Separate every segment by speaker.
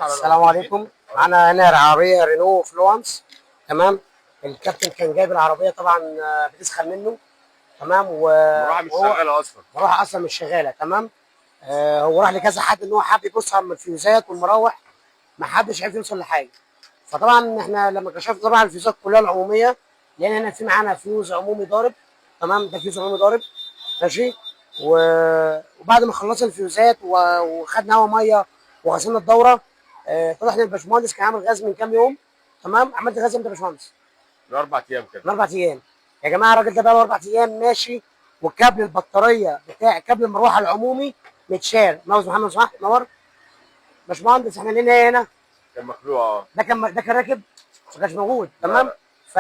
Speaker 1: السلام عليكم. معانا هنا عربية رينو فلوانس. تمام. الكابتن كان جايب العربية طبعا، بتسخن منه. تمام.
Speaker 2: المروحة مش
Speaker 1: وهو
Speaker 2: شغالة اصلا.
Speaker 1: المروحة اصلا مش شغاله. تمام. هو راح لكذا حد ان هو حب يبص على الفيوزات والمراوح، ما حدش عرف يوصل لحاجه. فطبعا احنا لما كشفنا طبعا الفيوزات كلها العموميه، لان هنا في معانا فيوز عمومي ضارب. تمام، ده فيوز عمومي ضارب. ماشي. وبعد ما خلصنا الفيوزات وخدنا هوا مية وغسلنا الدوره، طلع ان الباشمهندس كان عامل غاز من كام يوم. تمام. عملت غاز امتى يا باشمهندس؟
Speaker 2: من 4 ايام كده.
Speaker 1: من 4 ايام. يا جماعة الراجل ده بقى له 4 ايام ماشي، وكابل البطارية بتاع كابل المروحة العمومي متشال. ماوس محمد صح؟ نور باشمهندس، احنا لينا ايه هنا؟
Speaker 2: كان مخلوع اه.
Speaker 1: ده كان راكب، ما كانش موجود.
Speaker 2: لا
Speaker 1: تمام.
Speaker 2: لا.
Speaker 1: ف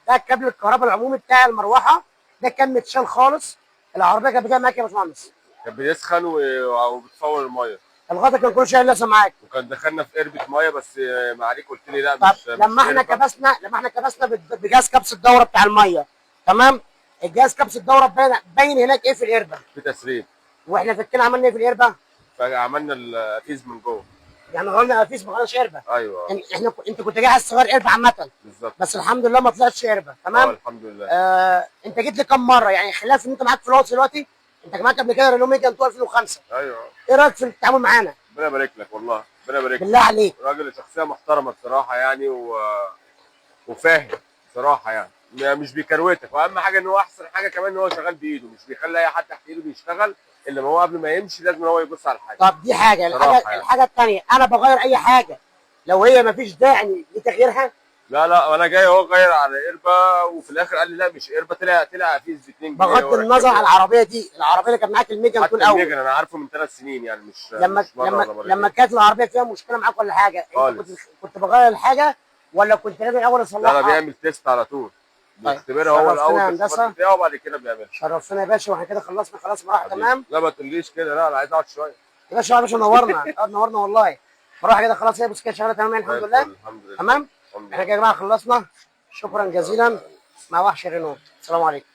Speaker 1: ده كابل الكهرباء العمومي بتاع المروحة ده كان متشال خالص. العربية كانت بتعمل معاك يا باشمهندس؟
Speaker 2: كان بيسخن وبتفور المية.
Speaker 1: الغطا كان كل شوية لسه معاك.
Speaker 2: وكان دخلنا في قربه مية، بس ما عليك قلت لي لا
Speaker 1: طب
Speaker 2: مش
Speaker 1: لما
Speaker 2: مش
Speaker 1: احنا
Speaker 2: قربه.
Speaker 1: كبسنا، لما احنا كبسنا بجهاز كبس الدورة بتاع الميه، تمام، الجهاز كبس الدورة باين هناك ايه في القربه؟
Speaker 2: في تسريب.
Speaker 1: واحنا فكنا عملنا ايه في القربه؟
Speaker 2: فعملنا الافيز من جوه.
Speaker 1: يعني غيرنا قفيز، ما غيرناش قربه.
Speaker 2: ايوه
Speaker 1: يعني احنا انت كنت جاي عايز تغير قربه عامه.
Speaker 2: بالظبط.
Speaker 1: بس الحمد لله ما طلعتش قربه. تمام.
Speaker 2: الحمد لله.
Speaker 1: انت جيت لي كم مرة يعني خلاف ان انت معاك فلوس دلوقتي؟ انت معاك قبل كده رينو ميجان 2005.
Speaker 2: ايوه.
Speaker 1: ايه رايك في التعامل معانا؟
Speaker 2: ربنا يبارك لك والله، ربنا يبارك لك.
Speaker 1: بالله عليك.
Speaker 2: راجل شخصية محترمه بصراحة يعني وفاهم بصراحة يعني، مش بيكروتك. واهم حاجة ان هو احسن حاجة كمان ان هو شغال بايده، مش بيخلي اي حد تحت ايده بيشتغل الا ما هو قبل ما يمشي لازم هو يبص على الحاجة.
Speaker 1: طب دي حاجة،
Speaker 2: صراحة
Speaker 1: الحاجة
Speaker 2: يعني.
Speaker 1: الحاجة الثانية، انا بغير اي حاجة لو هي ما فيش داعي لتغييرها.
Speaker 2: لا لا، انا جاي اهو غير على قربه، وفي الاخر قال لي لا مش قربه، طلع فيز ب 2 جنيه.
Speaker 1: بغض
Speaker 2: هو
Speaker 1: النظر
Speaker 2: ركبه.
Speaker 1: على العربية دي، العربية اللي كانت معاك الميجان
Speaker 2: حتى
Speaker 1: طول الاول،
Speaker 2: الميجان انا عارفه من 3 سنين يعني، مش
Speaker 1: لما
Speaker 2: مش مرة
Speaker 1: لما
Speaker 2: ولا مرتين.
Speaker 1: لما كانت العربية فيها مشكلة معاك ولا حاجة، انت
Speaker 2: خالص.
Speaker 1: كنت بغير الحاجة ولا كنت لازم الاول
Speaker 2: لا
Speaker 1: اصلحها؟
Speaker 2: لا، بيعمل test على طول،
Speaker 1: طيب،
Speaker 2: بيختبرها هو
Speaker 1: شرفتنا
Speaker 2: الاول
Speaker 1: يا
Speaker 2: بالاختبار
Speaker 1: هندسة.
Speaker 2: بتاعه وبعد كده بيعملها.
Speaker 1: شرفتنا يا باشا، واحنا كده خلصنا خلاص، مروحة
Speaker 2: حبيبي.
Speaker 1: تمام.
Speaker 2: لا ما تقوليش كده، لا انا عايز اقعد شوية.
Speaker 1: يا باشا يا باشا نورنا، نورنا والله. مروحة كده خلاص، هي بس كده شغالة تمام الحمد
Speaker 2: زي
Speaker 1: لله.
Speaker 2: الفل، الحمد لله.
Speaker 1: تمام.
Speaker 2: الحمد
Speaker 1: احنا
Speaker 2: لله.
Speaker 1: كده يا جماعة خلصنا، شكرا جزيلا مع وحش رينو. السلام عليكم.